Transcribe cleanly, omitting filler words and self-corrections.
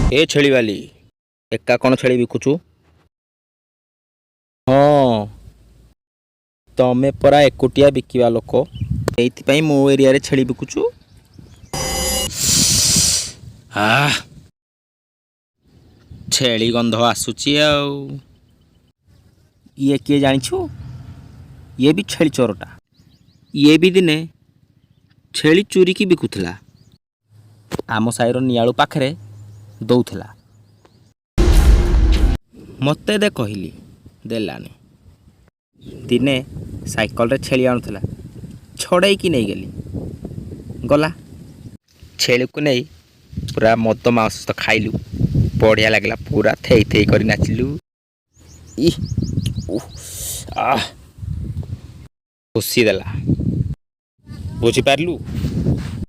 ଏ ଛେଳିବାଲି, ଏକା କ'ଣ ଛେଳି ବିକୁଛୁ? ହଁ, ତମେ ପରା ଏକୁଟିଆ ବିକିବା ଲୋକ, ଏଇଥିପାଇଁ ମୋ ଏରିଆରେ ଛେଳି ବିକୁଛୁ। ଆহ, ଛେଳି ଗନ୍ଧ ଆସୁଛି। ଆଉ ଇଏ କିଏ ଜାଣିଛୁ? ଇଏ ବି ଛେଳି ଚୋରଟା। ଇଏ ବି ଦିନେ ଛେଳି ଚୁରିକି ବିକୁଥିଲା, ଆମ ସାହିର ନିଆଳୁ ପାଖରେ ଦଉଥିଲା। ମୋତେ ଦେ କହିଲି, ଦେଲାନି। ଦିନେ ସାଇକେଲରେ ଛେଳି ଆଣୁଥିଲା, ଛଡ଼େଇକି ନେଇଗଲି। ଗଲା, ଛେଳିକୁ ନେଇ ପୁରା ମଦ ମାଂସ ସହିତ ଖାଇଲୁ, ବଢ଼ିଆ ଲାଗିଲା। ପୁରା ଥେଇ ଥେଇ କରି ନାଚିଲୁ। ଇ ଉଃ, ଆহ, ଖୁସି ଦେଲା, ବୁଝିପାରିଲୁ?